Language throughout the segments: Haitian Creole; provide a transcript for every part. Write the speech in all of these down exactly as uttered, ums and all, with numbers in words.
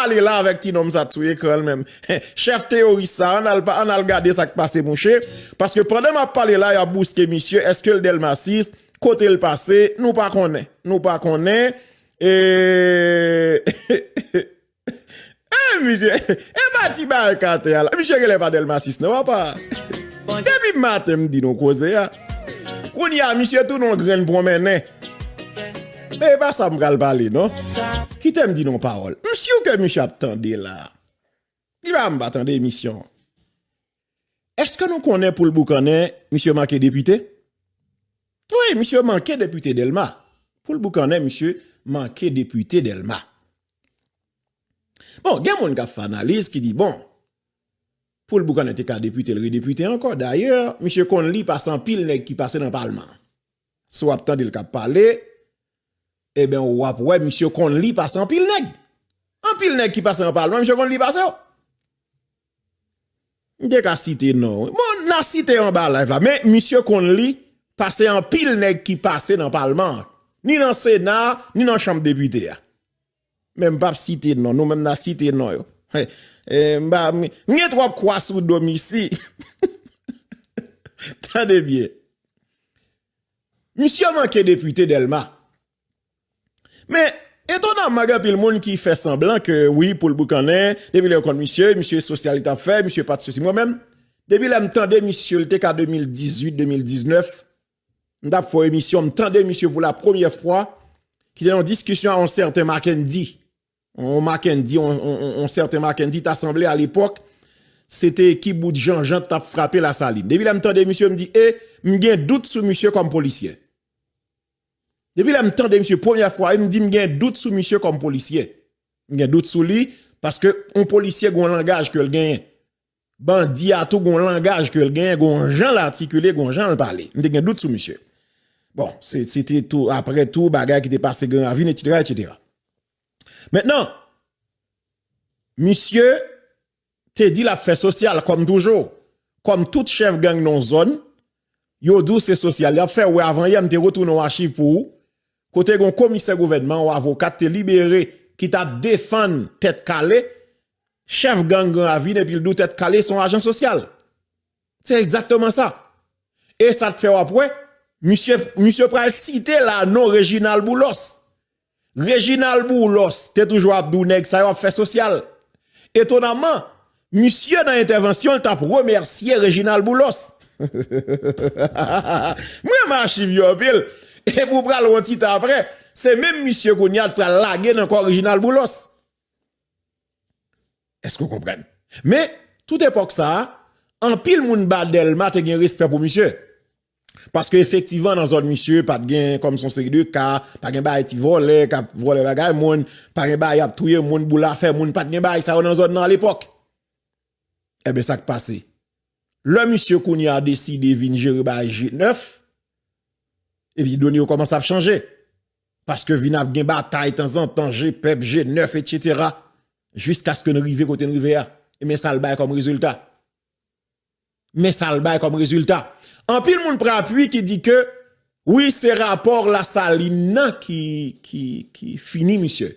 pale la avèk ti nonm sa t sou ekran l menm. Chèf teyoris sa, ann al, ann al gade sa k pase, mouche. Paske pandan m ap pale la, y ap bouske misye, èske l Dèlma sis, kote l pase, nou pa konnen. Nou pa konnen. E, e, misye, e pa ti bagay k atè a la. Misye genlè pa Dèlma sis, non, papa. Depi maten, m di nou koze a. Kounye a, misye tounen yon grenn pwonmennen. Men e pa sa m pral pale, non. Kite m di nou yon pawòl. M si ke misye ap tande la. Li pa m pa tande emisyon an. Èske nou konnen pou l boukannen, misye manke depite? Wi, misye manke depite Dèlma. Pou l boukannen, misye manke depite Dèlma. Bon, gen moun k ap fè analiz ki di, bon, pou l boukannen te ka depite, l redepite ankò. Dayè, misye konn li pase anpil nèg ki pase nan palman. Si w ap tande l k ap pale, ebyen, w ap wè misye konn li pase anpil nèg. Anpil nèg ki pase nan palman, misye konn li pase yo. M te ka site non. Bon, n a site yo anba live la, men misye konn li pase anpil nèg ki pase nan palman an. Ni nan Sena, ni nan chanm depite a. Men m p ap site non, nou menm n a site non yo. He, e, m pa, m, m gen twòp kwa sou do m isi. Tande byen. Misye manke depite Dèlma. Men, etonamman, gen anpil moun ki fè sanblan ke wi, pou l boukannen, depi lè yo konn misye, misye sosyal li t ap fè, misye pa t sesi. Mwen menm, depi lè m tande misye, l te ka de mil dizuit, de mil diznèf, m t ap fè yon emisyon, m tande misye pou la premyè fwa, ki te nan yon diskisyon a yon sèten Mackendy. Yon Mackendy, yon, yon, yon, yon sèten Mackendy ta sanble alepòk, se te ki bout janjan t ap frape Lasalin. Depi lè m tande misye, m di, e, m gen dout sou misye kòm polisye. Depi lè m tande misye premyè fwa, m di m gen dout sou misye kòm polisye. M gen dout sou li, paske yon polisye gen yon langaj ke l genyen. Bandi a tou gen yon langaj ke l genyen, gen yon jan l atikile, gen yon jan l pale. M te gen dout sou misye. Bon, se, se te tou, apre tou, bagay ki te pase Gran Ravin, etsetera, etsetera. Mentnan, misye te di l ap fè sosyal, kòm toujou. Kòm tout chèf gang nan yon zòn, yo di w se sosyal y ap fè. Ou wè, avan yè, m te retounen yon achiv pou ou, kote gen yon komisè gouvènman, yon avoka te libere, ki t ap defann Tèt Kale, chèf gang Gran Ravin, epi l di w Tèt Kale se yon ajan sosyal. Se egzakteman sa. E sa t fè w ap wè, misye, misye pral site la non Reginald Boulos. Reginald Boulos te toujou ap di w nèg sa yo ap fè sosyal. Etonamman, misye nan entèvansyon l t ap remèsye Reginald Boulos. M renmen achiv yo anpil. Epi w pral wè yon ti tan apre, se menm misye kounye a t pral lage nan kò Reginald Boulos. Èske w konprann? Men, tout epòk sa a, anpil moun ba Dèlma te gen respè pou misye. Paske efektivman, nan zòn misye, pa t gen kòm se yon seri de ka, pa gen bagay ti vòlè, k ap vòlè bagay moun, pa gen bagay y ap touye moun, boule afè moun, pa t gen bagay sa yo nan zòn nan alepòk. Ebyen, sa k pase? Lè misye kounye a deside vin jere bagay G nèf, epi done yo kòmanse ap chanje. Paske vin ap gen batay tanzantan, G pèp, G nèf, etsetera. Jiskaske n rive kote n rive a. E men sa l bay kòm rezilta. Men sa l bay kòm rezilta. Anpil moun pran apui ki di ke, wi, se rapò Lasalin nan ki, ki, ki fini misye.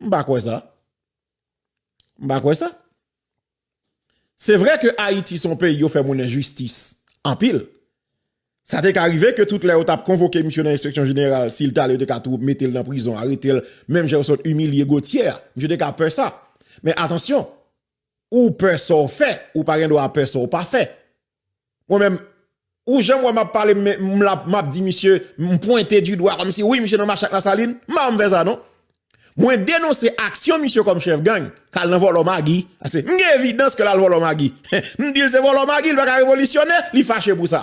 M pa kwè sa. M pa kwè sa. Se vre ke Ayiti se yon peyi yo fè moun enjistis anpil. Sa te ka rive ke tout lè yo t ap konvoke misye nan enspeksyon jeneral, si l t ale, yo te ka tou mete l nan prizon, arete l, menm jan yo sot imilye Gauthier a. Misye te ka pè sa. Men atansyon, ou pè sa w fè, ou pa gen dwa pè sa w pa fè. Mwen menm, ou janm wè m ap pale, m, m, l ap, m ap di misye, m pwente di dwa kòmsi, wi, misye nan masak Lasalin. M pa janm fè sa, non. Mwen denonse aksyon misye kòm chèf gang, k al nan vòlò magi. Paske m gen evidans ke l al vòlò magi. M di l se vòlò magi, li pa ka revolisyonè, li fache pou sa.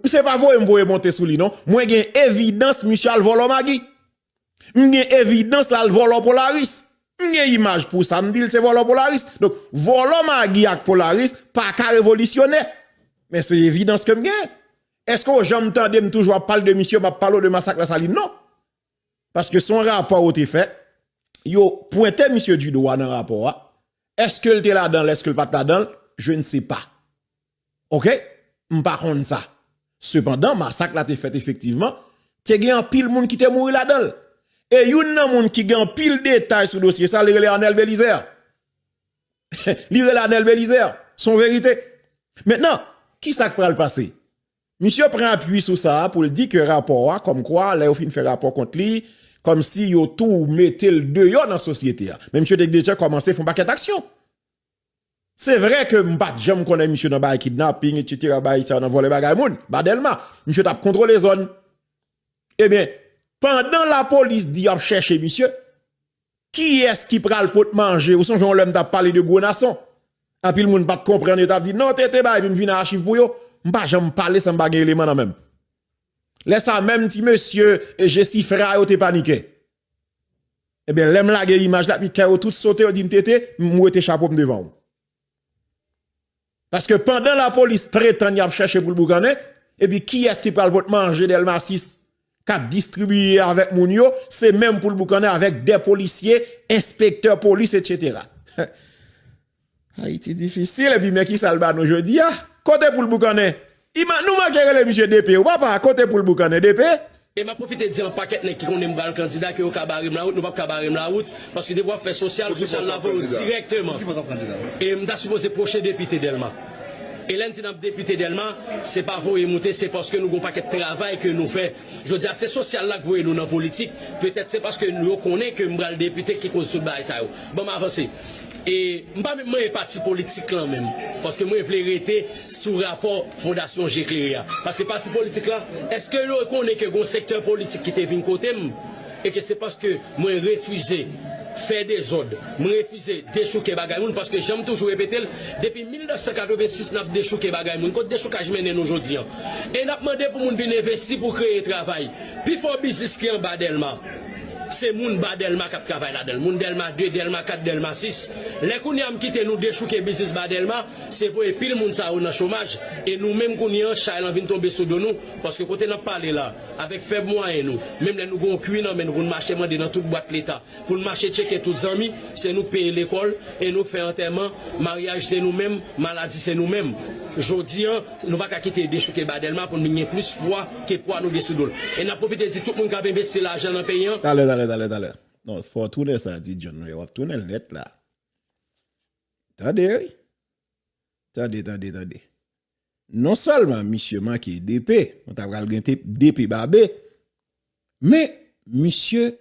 Se pa voye m voye monte sou li, non. Mwen gen evidans misye al vòlò magi. M gen evidans l al vòlò Polaris. M gen imaj pou sa, m di l se vòlò Polaris. Donk, vòlò magi ak Polaris pa ka revolisyonè. Men se evidans ke m gen. Èske w janm tande m toujou ap pale de misye, m ap pale w de masak Lasalin? Non. Paske se yon rapò yo te fè. Yo pwente misye di dwa nan rapò a. Èske l te ladan l, èske l pa t ladan l? Je ne sais pas. Oke? M pa konn sa. Sepandan, masak la te fèt efektivman. Te gen anpil moun ki te mouri ladan l. E youn nan moun ki gen anpil detay sou dosye sa, li rele Arnel Belizaire. Li rele Arnel Belizaire. Se yon verite. Mentnan, ki sa k pral pase? Misye pran apui sou sa a pou l di ke rapò a, kòmkwa, lè yo fin fè rapò kont li, kòmsi yo tou mete l deyò nan sosyete a. Men misye te deja kòmanse fè yon pakèt aksyon. Se vre ke m pa t janm konnen misye nan bagay kidnaping, etsetera, bagay sa nan vòlè bagay moun, ba Dèlma. Misye t ap kontwole zòn. Ebyen, pandan lapolis di y ap chèche misye, kiyès ki pral pot manje? Ou sonje yon lè m t ap pale de gwo nason? Anpil moun pa t konprann, yo t ap di, "Non, Tete bay, epi m vin ak achiv pou yo." M pa janm pale san m pa gen eleman nan men m. Lè sa a, menm ti mesye, e, Jesifra yo te panike. Ebyen, lè m lage imaj la, epi kè yo tout sote, yo di m, "Tete, m wete chapo m devan w." Paske pandan lapolis pretann y ap chèche pou l boukannen, epi kiyès ki pral pot manje Dèlma sis k ap distribiye avèk moun yo, se menm pou l boukannen avèk de polisye, enspektè polis, etsetera. Ayiti difisil, epi men ki sa l ba nou jodi a. Kote pou l boukannen? Ima-, nou manke rele misye D P, wi papa, kote pou l boukannen, D P? E m ap pwofite di an pakèt nèg ki konnen m pral kandida ke yo ka bare m lawout, nou p ap ka bare m lawout, paske depi w ap fè sosyal, sosyal la voye w dirèkteman. E m ta sipoze pwochen depite Dèlma. E lè n di n ap depite Dèlma, se pa voye moute, se paske nou gen yon pakèt travay ke nou fè. Jodi a, se sosyal la k voye nou nan politik. Petèt se paske yo konnen ke m pral depite ki koz tout bagay sa yo. Ban m avanse. E m pa menm manyen pati politik lan menm, paske mwen vle rete sou rapò Fondasyon Je Klere a. Paske pati politik la, èske yo konnen ke gon sektè politik ki te vin kote m? E ke se paske mwen refize fè dezòd, mwen refize dechouke bagay moun, paske jan m toujou repete l, depi mil nèf san katrevensis n ap dechouke bagay moun. Kot dechoukaj mennen nou jodi an? E n ap mande pou moun vin envesti pou kreye travay. Pifò biznis ki anba Dèlma, se moun ba Dèlma k ap travay ladan l. Moun Dèlma de, Dèlma kat, Dèlma sis. Lè kounye a m kite nou dechouke biznis ba Dèlma, se voye pil moun sa yo nan chomaj. E nou menm kounye a, chay lan vin tonbe sou do nou. Paske kote n ap pale la, avèk fèb mwayen nou, menm lè nou gen yon kwi nan men nou pou n mache mande nan tout bwat leta, pou n mache tcheke tout zanmi, se nou peye lekòl e nou fè antèman, maryaj se nou menm, maladi se nou menm. Jodi an, nou pa ka kite dechouke ba Dèlma pou n vin gen plis pwa ke pwa nou gen sou do l. E n ap pwofite di tout moun k ap envesti lajan nan peyi an. Talè, talè, talè, talè. Non, fò w tounen sa, di John Ray, w ap tounen l nèt la. Tande, wi. Tande, tande, tande. Non sèlman misye manke D P, nou ta pral gen te-, D P babe, men misye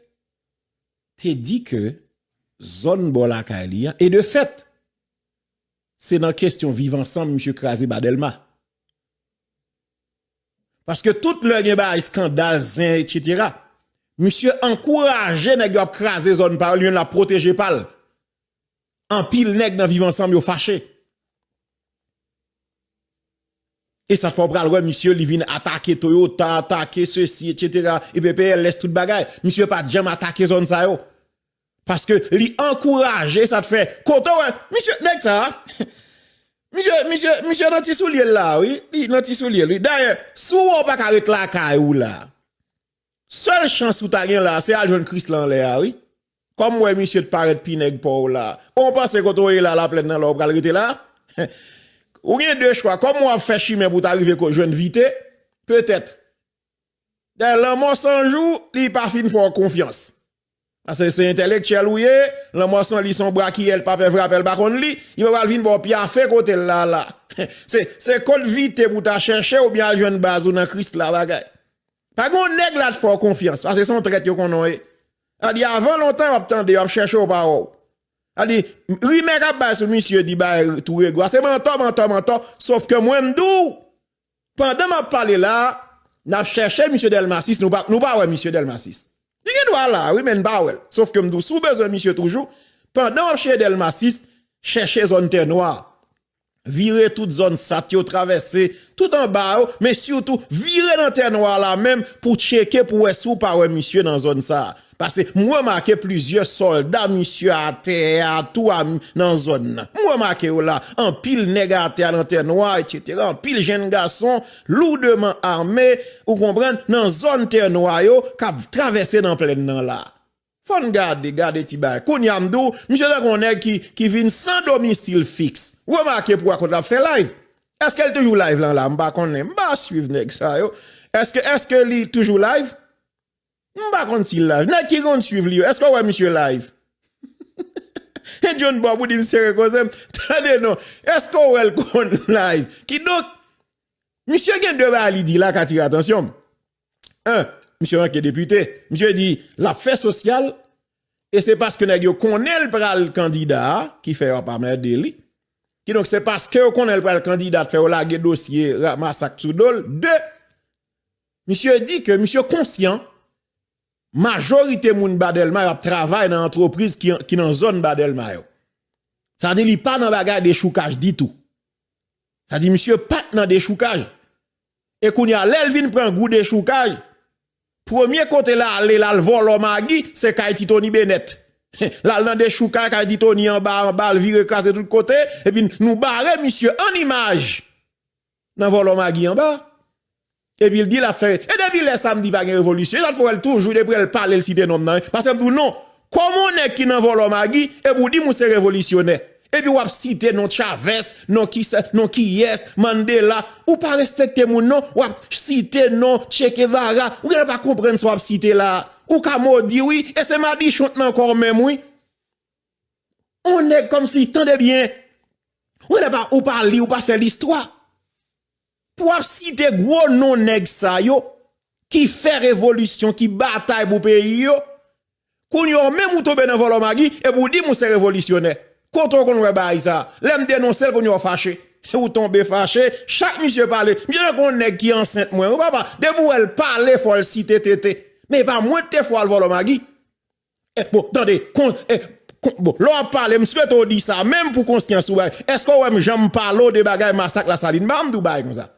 te di ke zòn bò lakay li a, e de fèt, se nan kesyon viv ansanm misye kraze ba Dèlma. Paske tout lè gen bagay eskandal, zen, etsetera, misye ankouraje nèg yo ap kraze zòn pa yo, li menm l ap pwoteje pa l. Anpil nèg nan viv ansanm yo fache. E sa fè w pral wè misye, li vin atake Toyota, atake sesi, etsetera, E P P L S, tout bagay. Misye pa t janm atake zòn sa yo. Paske li ankouraje, sa t fè. Kote w wè, misye, nèg sa, misye, misye, misye nan ti soulye l la, wi. Li nan ti soulye l, wi. Dayè, si w wè w pa ka ret lakay ou la, sèl chans ou ta gen la, se al jwenn Krisla anlè a, wi. Kòm m wè misye t parèt pi nèg pa w la. Ou panse kote w ye la, Laplèn nan, la w pral rete la? Ou gen de chwa. Kòm w ap fè chimen pou w ta rive ko-, jwenn Vite, petèt. Dayè, Lanmò San Jou, li pa fin fè w konfyans. Paske se entèlektyèl ou ye, Lanmò San, li se yon brakiyèl, pa pè vrapè, l pa konn li, li pa pral vin ba w pyafe kote l la, la. Se, se kot Vite pou w ta chèche, oubyen al jwenn baz ou nan Krisla, bagay. Pa gen yon nèg la t fè w konfyans, paske se yon trèt yo konnen w ye. Sa di, avan lontan, yo ap tande, yo ap chèche w pa wè w. Sa di, rimè k ap bay sou misye di bay tou rego a, se mantò, mantò, mantò, sof ke mwen m di w, pandan m ap pale la, n ap chèche misye Dèlma sis, nou pa, nou pa wè misye Dèlma sis. Li gen dwa la, wi, men n pa wè l. Sof ke m di w, si w bezwen misye toujou, pandan w ap chèche Dèlma sis, chèche zòn Tè Nwa. Vire tout zòn Sat yo, travèse tout anba yo, men sitou vire nan Tè Nwa la menm pou tcheke pou wè si w pa wè misye nan zòn sa a. Paske m remake plizyè sòlda misye atè a tou a m-, nan zòn nan. M remake yo la, anpil nèg atè a nan Tè Nwa, etsetera. Anpil jenn gason loudman ame, ou konprann, nan zòn Tè Nwa yo k ap travèse nan plèn nan la. Fò n gade, gade ti bagay. Kounye a m di w, misye tankou yon nèg ki, ki vin san domisil fiks. Remake pou wè kote l ap fè live. Èske l toujou live lan la? M pa konnen. M pa swiv nèg sa yo. Èske, èske li toujou live? M pa konn si l live. Nèg ki konn swiv li yo, èske w wè misye live? E John Bob ou di m sere koze m. Tande non. Èske w wè l konn live? Kidonk, misye gen de bagay li di la k atire atansyon m. En, misye manke depite. Misye di l ap fè sosyal, e se paske nèg yo konnen l pral kandida a ki fè yo ap anmède li. Kidonk, se paske yo konnen l pral kandida k fè yo lage dosye ra-, masak sou do l. De, misye di ke misye konsyan majorite moun Ba Dèlma yo ap travay nan antrepriz ki, ki nan zòn Ba Dèlma yo. Sa di li pa nan bagay dechoukaj ditou. Sa di misye pa t nan dechoukaj. E kounye a, lè l vin pran gou dechoukaj, premye kote l ale, l al vòlò magi, se kay Ti Tony Bennett. L al nan dechoukaj, kay Ti Tony anba, anba, l vire kraze tout kote, epi nou bare misye an imaj nan vòlò magi anba. Epi l di l ap fè. E depi lè sa m di pa gen revolisyon, sa t fè w wè l toujou depi lè l pale l site non m nan. Paske m di w non. Kòman yon nèg ki nan vòlò magi, epi w di m ou se revolisyonè. Epi w ap site non Chavez, non kisa, non kiyès, Mandela. Ou pa respekte moun non, w ap site non Che Guevara. Ou genlè pa konprann sa w ap site la. Ou ka modi wi, e se madichon t nan kò w menm wi. On nèg kòmsi, tande byen. Ou genlè pa, ou pa li, ou pa fè listwa. Pou w ap site gwo non nèg sa yo ki fè revolisyon, ki batay pou peyi yo, kounye a w menm ou tonbe nan vòlò magi, epi w di m ou se revolisyonè. Kote w konn wè bagay sa? Lè m denonse l, kounye a w fache. Ou tonbe fache, chak misye pale. Misye tankou yon nèg ki ansent mwen, wi papa. Depi w wè l pale, fò l site tete. Men e pa mwen ki te fè w al vòlò magi. Eh, bon, tande, kon, eh, kon, bon, lè w ap pale, m swete w di sa, menm pou konsyans ou, bay. Èske w wè m janm pale w de bagay masak Lasalin? M pa janm di w bagay konsa.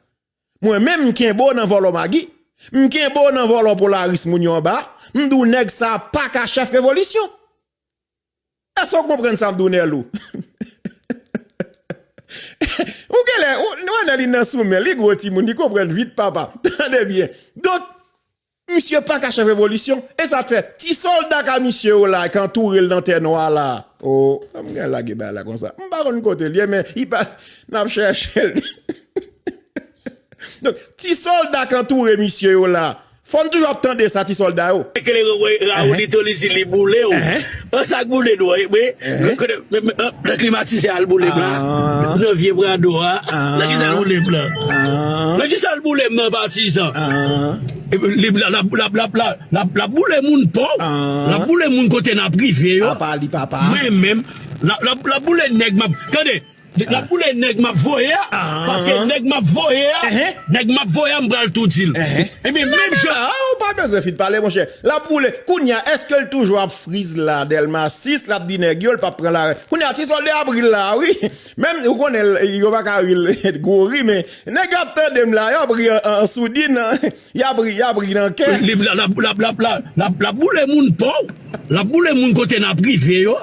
Mwen menm, m kenbe w nan vòlò magi, m kenbe w nan vòlò Polaris moun yo anba, m di w nèg sa a pa ka chèf revolisyon. Èske w konprann sa m di w, Nèlou? Ou genlè, ou, ou wè Nèlin nan sou men, li gwo timoun, li konprann vit, papa. Tande byen. Donk, misye pa ka chèf revolisyon. E sa t fè ti sòlda k a misye yo la, k antoure l nan tè nwa la. O, m gen lage bagay la konsa. M pa konn kote l ye, men li pa, n ap chèche l. Donk, ti sòlda k antoure misye yo la. Fò n toujou ap tande sa, ti sòlda yo. Eklere, wi, Raoulito, li di li boule w. An, sa k boule nou an, wi. Nan klimatizè a l boule m la. Nan vye Prado a. Nan kisa l boule m nan? Nan kisa l boule m nan, patizan? Li, l ap, l ap, l ap, l ap, l ap, l ap boule moun pa w. L ap boule moun kote n ap rive yo. Apa li papa. Mwen menm, l ap, l ap, l ap boule nèg m ap, tande, l ap boule nèg m ap voye a. Paske nèg m ap voye a, nèg m ap voye a, m pral tou di l. Ebyen, menm jan. Ah, ou pa bezwen fin pale, monchè. L ap boule. Kounye a, èske l toujou ap friz la, Dèlma sis, l ap di nèg yo, l p ap pran la. Kounye a, ti sòlda ap ri l la, wi. Menm, ou konnen, l, yo pa ka ri l gwo ri, men nèg yo ap tande m la, y ap ri an, an, an soudin, y ap ri, y ap ri nan kè. Li, l ap, l ap, l ap, l ap, l ap, l ap boule moun pa w. L ap boule moun kote n ap rive yo.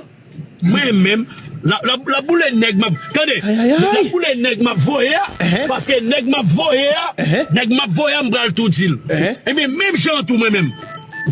Mwen menm, l ap, l ap, l ap boule nèg m ap, tande, l ap boule nèg m ap voye a, paske nèg m ap voye a, nèg m ap voye a, m pral tou di l. Ebyen, menm jan tou mwen menm.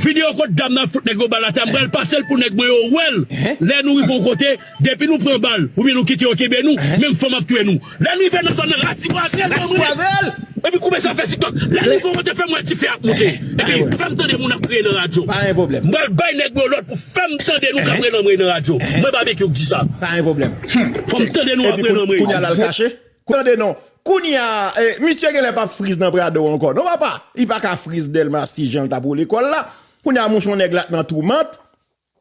Videyo kot dam nan fout nèg yo bal atè a, m pral pase l pou nèg mwen yo wè l. Lè nou rive yon kote, depi nou pran bal, oubyen nou kite yo kenbe nou, menm fanm ap touye nou. Lè n rive nan zòn nan, Latibwazèl. Epi koupe sa fè TikTok. Lè n rive yon kote, fè m wè dife ap moute. Epi fè m tande moun ap kriye nan radyo. Pa gen pwoblèm. M pral bay nèg mwen lòd pou fè m tande nou k ap rele anmwey nan radyo. Mwen Babekyou k di sa. Pa gen pwoblèm. Fò m tande nou ap rele anmwey. Kounye a l al kache. Tande non. Kounye a, eh, misye genlè p ap friz nan Prado ankò. Non, papa. Li pa ka friz Dèlma sis jan l t ap woule kò l la. Kounye a, mouchon nèg la t nan toumant.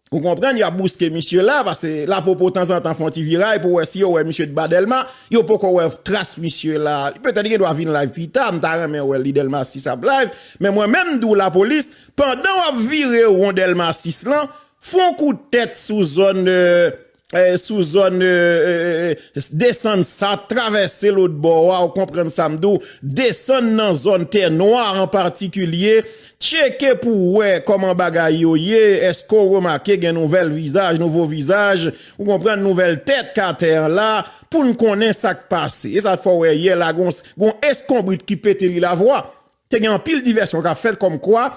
Ou konprann, y ap bouske misye la, paske lapopo tanzantan fè yon ti viray pou wè si yo wè misye t ba Dèlma, yo poko wè tras misye la. Petèt li gen dwa vin live pita, m ta renmen wè l, li Dèlma sis ap live, men mwen menm m di w lapolis, pandan w ap vire won Dèlma sis lan, fè yon kout tèt sou zòn, eh, eh, sou zòn, eh, eh, eh, desann sa, travèse lòt bò a, ou konprann sa m di w, desann nan zòn Tè Nwa an patikilye, tcheke pou w wè kòman bagay yo ye, èske w remake gen nouvèl vizaj, nouvo vizaj, ou konprann, nouvèl tèt k atè an la, pou n konnen sa k pase. E sa k fè w wè yè la, gon, gon eskonbrit ki pete li lavwa. Te gen anpil divèsyon k ap fèt kòmkwa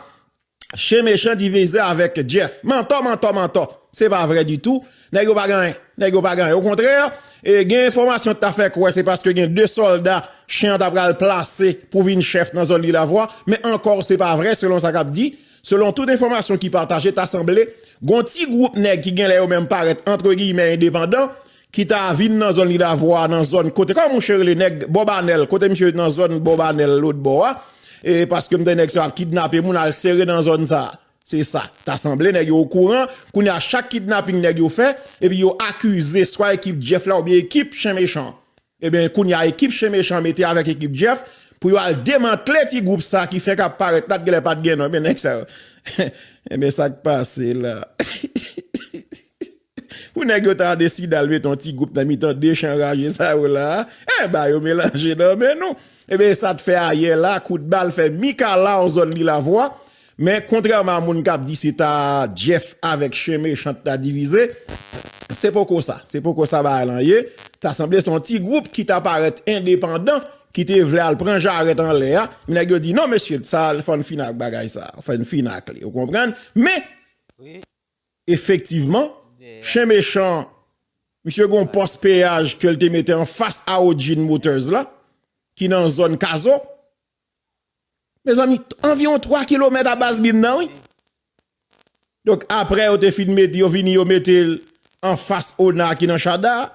Chen Mechan divize avèk Jeff. Mantò, mantò, mantò. Se pa vrè ditou. Nèg yo pa gen anyen. Nèg yo pa gen anyen. Okontrè, e, gen enfòmasyon ki ta fè kwè se paske gen de sòlda Chen an ta pral plase pou vin chèf nan zòn Lilavwa. Men ankò, se pa vrè, selon sa k ap di. Selon tout enfòmasyon ki pataje, ta sanble gon ti gwoup nèg ki genlè yo menm parèt, antre giyimè, endepandan, ki ta vin nan zòn Lil Avwa, nan zòn kote, kòman mouche rele, nèg Bòbanèl, kote misye nan zòn Bòbanèl lòt bò a, e paske m tande nèg sa yo ap kidnape moun, al sere nan zòn sa a. Se sa. Ta sanble nèg yo okouran, kounye a chak kidnaping nèg yo fè, epi yo akize swa ekip Jeff la oubyen ekip Chen Mechan. Ebyen, kounye a ekip Chen Mechan mete avèk ekip Jeff pou yo al demantle ti gwoup sa ki fenk ap parèt la, t genlè pa t gen non, men nèg sa yo. Ebyen, sa k pase la? Pou nèg yo ta deside al mete yon ti gwoup nan mitan de chen raje sa yo la, e ba yo melanje nan men nou. Ebyen, sa t fè ayè la, kout bal fè mikala an zòn Lil Avwa. Men kontrèman a moun k ap di se ta Jeff avèk Chen Mechan ta divize, se poko sa. Se poko sa bagay lan ye. Ta sanble se yon ti gwoup ki ta parèt endepandan, ki te vle al pran jarèt anlè a. Nèg yo di, "Non, mesye, sa, fò n fin ak bagay sa. Fò n fin ak li." Ou konprann? Men, efektivman, Chen Mechan, misye gon pòs peyaj ke l te mete anfas a Odjin Motors la, ki nan zòn Kazo. Mezanmi, anviwon twa kilomèt a baz bin nan, wi. Donk, apre yo te fin mete, yo vini, yo mete l anfas Ona ki nan Chada.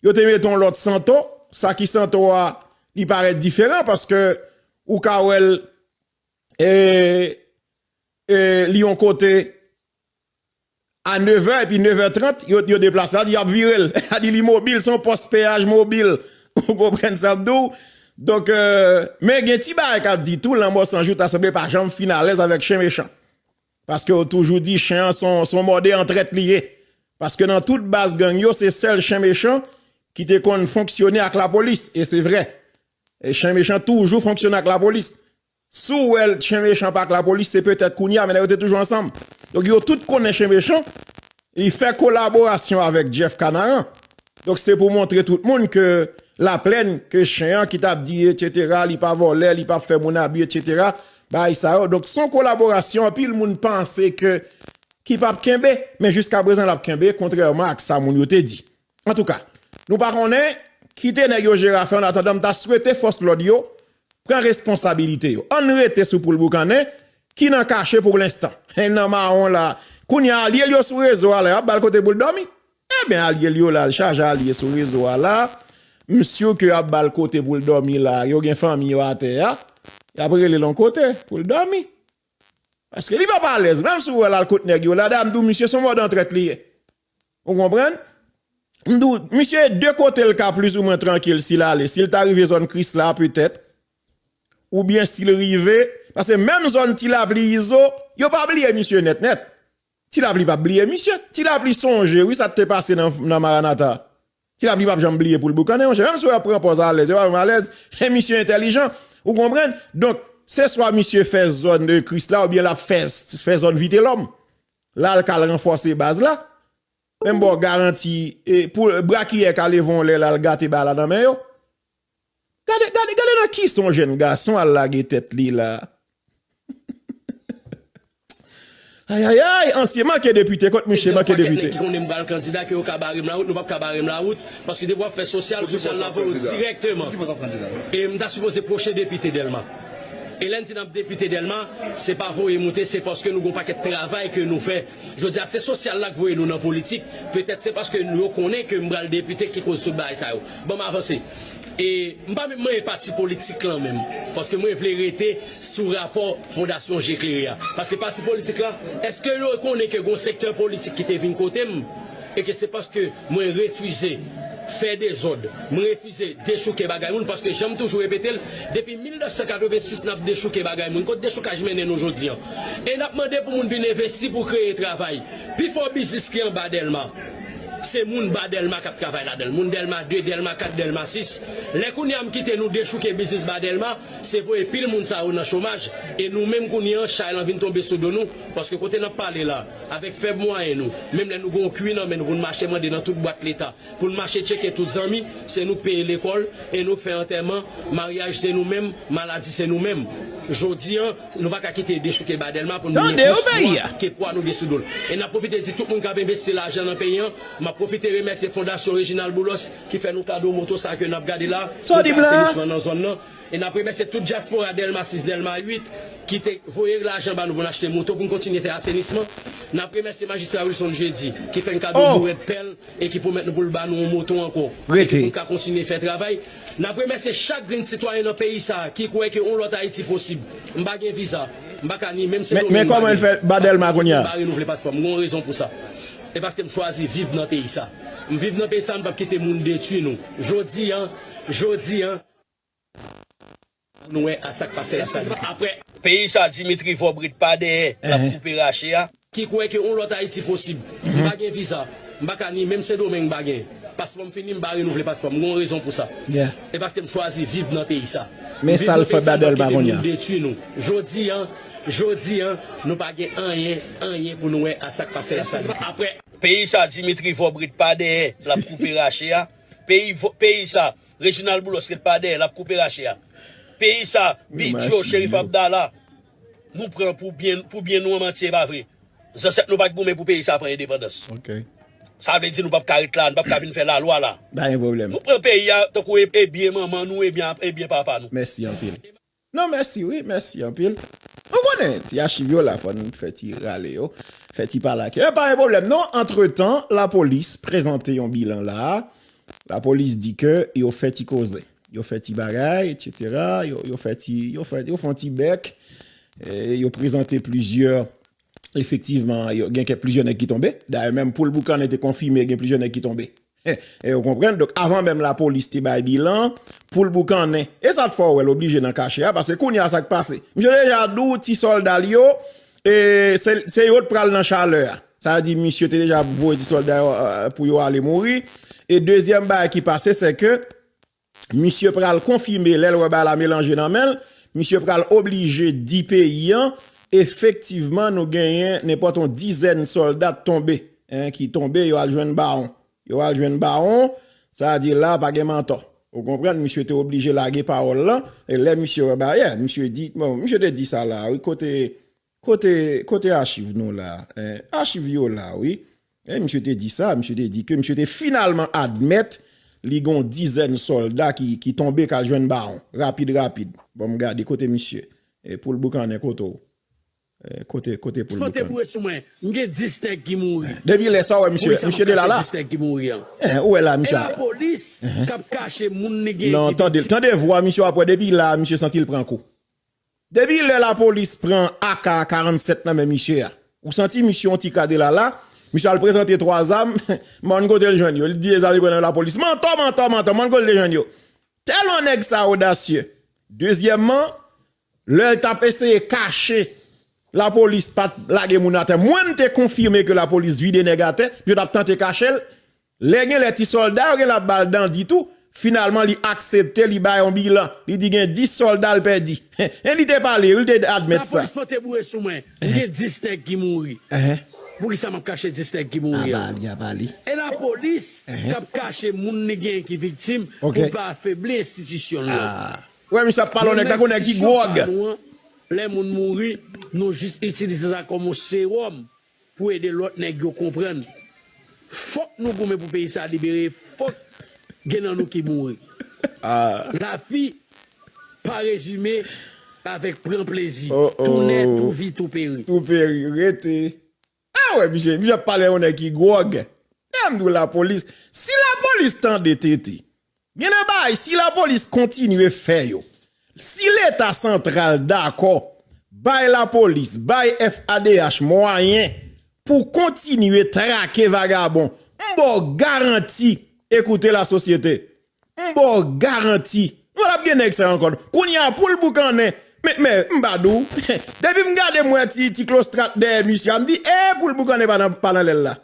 Yo te mete yon lòt Santo. Sa ki Santo a, li parèt diferan paske ou ka wè l, e, e, li yon kote a nevè, epi nevè trant, yo, yo deplase. Sa di y ap vire l. Sa di li mobil, se yon pòs peyaj mobil. Ou konprann sa m di w? Donk, e, men gen ti bagay k ap di tou, Lanmò San Jou ta sanble pa janm fin alèz avèk Chen Mechan. Paske yo toujou di chen an se yon, se yon mòde antrèt li ye. Paske nan tout baz gang yo, se sèl Chen Mechan ki te konn fonksyone ak lapolis. E se vre. E Chen Mechan toujou fonksyone ak lapolis. Si w wè Chen Mechan pa ak lapolis, se petèt kounye a, men nèg yo te toujou ansanm. Donk, yo tout konnen Chen Mechan. Li fè kolaborasyon avèk Jeff Kanaran. Donk, se pou montre tout moun ke Laplèn, ke chen an ki t ap di, etsetera, li pa vòlè, li p ap fè moun abi, etsetera, bagay sa yo. Donk, se yon kolaborasyon, anpil moun panse ke, ki p ap kenbe, men jiskaprezan l ap kenbe, kontrèman ak sa moun yo te di. Antouka, nou pa konnen, kite nèg yo jere afè, annatandan, m ta swete fòs lòd yo pran responsabilite yo. Ann rete sou poul boukannen ki nan kache pou lenstan. Nan mawon la. Kounye a, alye l yo sou rezo a la, y ap ba l kote pou l dòmi. Ebyen, alye l yo la, chaje alye sou rezo a la. M si ke y ap ba l kote pou l dòmi la. Yo gen fanmi yo atè a. Y ap rele l yon kote pou l dòmi. Paske li p ap alèz. Menm si w wè l al kot nèg yo la, dam di w, misye, se yon mòd antrèt li ye. Ou konprann? M di w, misye, de kote l ka plizoumwen trankil si l ale. Si l ta rive zòn Krisla, petèt. Oubyen si l rive, paske menm zòn Ti Lapli Izo, yo pa bliye misye nèt nèt. Ti Lapli p ap bliye misye. Ti Lapli sonje, wi, sa k te pase nan, nan Maranata. Ti Lapli p ap janm bliye poul boukannen, monchè. Menm si w wè l ap pran pòz alèz, yo pa janm alèz. E misye entèlijan. Ou konprann? Donk, se swa misye fè zòn, e, Krisla, oubyen l ap fè, fè zòn Vitelòm. La, l ka al ranfòse baz la. Men m ba w garanti, e, pou brakiyè ka leve yon lè la, l gate bal la nan men yo. Gade, gade, gade nan kisa yon jèn gason al lage tèt li la. Ayayay, ansyen manke depite, kot misye manke depite? Ki konnen m pral kandida, ke yo ka bare m lawout, nou p ap ka bare m lawout, paske depi w ap fè sosyal, sosyal la voye w dirèkteman. E m ta sipoze pwochen depite Dèlma. E lè n di n ap depite Dèlma, se pa voye moute, se paske nou gon pakèt travay ke nou fè. Jodi a, se sosyal la k voye nou nan politik. Petèt se paske yo konnen ke m pral depite ki koz tout bagay sa yo. Ban m avanse. E m pa menm manyen pati politik lan menm. Paske mwen vle rete sou rapò Fondasyon Je Klere a. Paske pati politik la, èske yo konnen ke gon sektè politik ki te vin kote m? E ke se paske mwen refize fè dezòd. Mwen refize dechouke bagay moun, paske jan m toujou repete l, depi mil nèf san katrevensis n ap dechouke bagay moun. Kot dechoukaj mennen nou jodi an? E n ap mande pou moun vin envesti pou kreye travay. Pifò biznis ki anba Dèlma, se moun ba Dèlma k ap travay ladan l. Moun Dèlma de, Dèlma kat, Dèlma sis. Lè kounye a m kite nou dechouke biznis ba Dèlma, se voye pil moun sa yo nan chomaj. E nou menm kounye an, chay lan vin tonbe sou do nou. Paske kote n ap pale la, avèk fèb mwayen nou, menm lè nou gen yon kwi nan men nou pou n mache mande nan tout bwat Leta, pou n mache tcheke tout zanmi, se nou k peye lekòl, e nou k fè antèman, maryaj se nou menm, maladi se nou menm. Jodi an, nou pa ka kite dechouke ba Dèlma pou nou gen plis pwa ke pwa nou gen sou do l. E n ap pwofite di tout moun k ap envesti lajan nan peyi an, m ap pwofite remèsye Fondasyon Reginald Boulos ki fè nou kado moto sa ke n ap gade la, pou asenisman nan zòn nan. E n ap remèsye tout dyaspora Dèlma sis, Dèlma uit ki te voye lajan ba nou pou n achte moto pou n kontinye fè asenisman. N ap remèsye Majistra Wilson Jeudi ki fè n kado Oh! bourèt pèl e ki pwomèt nou pou l ba nou yon moto ankò. Rete. E ki pou n ka kontinye fè travay. N ap remèsye chak grenn sitwayen nan peyi sa a ki kwè ke yon lòt Ayiti posib. M pa gen viza. M pa ka ni menm se Men, men kòman l fè ba Dèlma kounye a? M pa renouvle paspò m. M gen yon rezon pou sa. E paske m chwazi viv nan peyi sa. M viv nan peyi sa, m p ap kite moun detwi nou. Jodi an, jodi an, nou wè a sa k pase la sa. Apre, peyi sa Dimitri Vòbrit pa dèyè, l ap koupe rache a. Ki kwè ke yon lòt Ayiti posib. M pa gen viza. M pa ka ni menm Sendomeng m pa gen. Paspò m fini, m pa renouvle paspò m. M gen yon rezon pou sa. Yeah. E paske m chwazi viv nan peyi sa. Men sa l fè ba Dèlma kounye a. Detwi nou. Jodi an, jodi an, nou pa gen anyen, anyen pou nou wè a sa k pase la sa. Apre, peyi sa Dimitri Vòbrit pa dèyè, l ap koupe rache a. Peyi, peyi sa, Reginald Boulos ret pa dèyè, l ap koupe rache a. Peyi sa, Bidjo, Cherif Abdallah, nou pran pou byen, pou byen nou an manti, e pa vre. Zansèt nou pa t goumen pou peyi sa pran endepandans. Ok. Sa vle di nou p ap ka ret la, nou p ap ka vin fè lalwa la. Pa gen pwoblèm. Nou pran peyi a tankou e, e byen manman nou, e byen, e byen papa nou. Mèsi anpil. Non, mèsi wi, mèsi anpil. Nou konnen, ti achiv yo la, fò n fè ti rale yo, fè ti pale ak yo. E pa gen pwoblèm non, antretan, lapolis prezante yon bilan la. Lapolis di ke yo fè ti koze. Yo fè ti bagay, etsetera. Yo, yo fè ti, yo fè, yo fè yon ti bèk. E yo prezante plizyè, efektivman, yo, gen kèk plizyè nèg ki tonbe. Dayè, menm Poul Boukannen te konfime gen plizyè nèg ki tonbe. E, e ou konprann? Donk, avan menm lapolis te bay bilan, Poul Boukannen. E sa t fè w wè l oblije nan kache a, paske kounye a sa k pase. Misye deja di w ti sòlda l yo, e se, se yo t pral nan chalè a. Sa vle di, misye te deja voye ti sòlda yo, e, pou yo ale mouri. E dezyèm bagay ki pase, se ke misye pral konfime lè l wè bagay la melanje nan men l, misye pral oblije di peyi an, efektivman, nou genyen nenpòt yon dizèn sòlda t tonbe, en, ki tonbe, yo al jwenn bawon. Yo al jwenn bawon, sa vle di la, pa gen mantò. Ou konprann, misye te oblije lage pawòl lan, e lè misye wè bagay, misye di, bon, misye te di sa la, wi, kote, kote, kote achiv nou la, en, achiv yo la, wi. E misye te di sa, misye te di ke misye te finalman admèt li gen yon dizèn sòlda ki, ki tonbe k al jwenn bawon, rapid, rapid. Bon, m gade kote misye. E Poul Boukannen kote w? E, kote, kote Poul Boukannen? Fò te boure sou mwen. M gen dis nèg ki mouri. Depi lè sa w wè misye, misye te la la? Dis nèg ki mouri an. E, ou wè la, misye. E lapolis k ap kache moun li gen. Non, tande, tande vwa misye, w ap wè depi la, misye santi l pran kou. Depi lè lapolis pran A K karannsèt nan men misye a, ou santi misye yon ti kade la la, misye al prezante twa zam, m pa konn kote l jwenn yo. Li di e zam li pran nan lapolis. Mantò, mantò, mantò, m pa konn kote l te jwenn yo. Tèlman nèg sa odasye. Dezyèmman, lè l t ap eseye kache, lapolis pa t lage moun atè. Mwen, m te konfime ke lapolis vide nèg atè, yo t ap tante kache l. Lè gen lè ti sòlda yo gen l ap ba l dandi tou, finalman li aksepte, li bay yon bilan. Li di gen dis sòlda l pèdi. En, li te pale, wi, li te admèt sa. Lapolis pote boure sou mwen. M gen dis nèg ki mouri. Poukisa m ap kache dis nèg ki mouri an? Aba li, aba li. E lapolis k ap kache moun li gen ki viktim pou l pa afebli enstitisyon l lan. Wè, misye ap pale yon nèg tankou nèg ki gwòg. Lè moun mouri, nou jis itilize sa kòm yon sewòm pou ede lòt nèg yo konprann. Fòk nou goumen pou peyi sa libere, fòk gen nan nou ki mouri. Lavi pa rezime avèk pran plezi. Tou nè, tou vi, tou peri. Tou peri, rete. A wè, misye, misye ap pale yon nèg ki gwòg. Lè m di w lapolis, si lapolis tande tete, gen de bagay, si lapolis kontinye fè yo, si Leta santral dakò bay lapolis, bay F A D H mwayen pou kontinye trake vagabon, m ba w garanti, ekoute lasosyete, m ba w garanti, nou p ap gen nèg sa yo ankò. Kounye a, Poul Boukannen, men, men, m pa di w, depi m gade m wè ti, ti klostrat dèyè misye a, m di, e, Poul Boukannen pa nan, pa nan lè l la.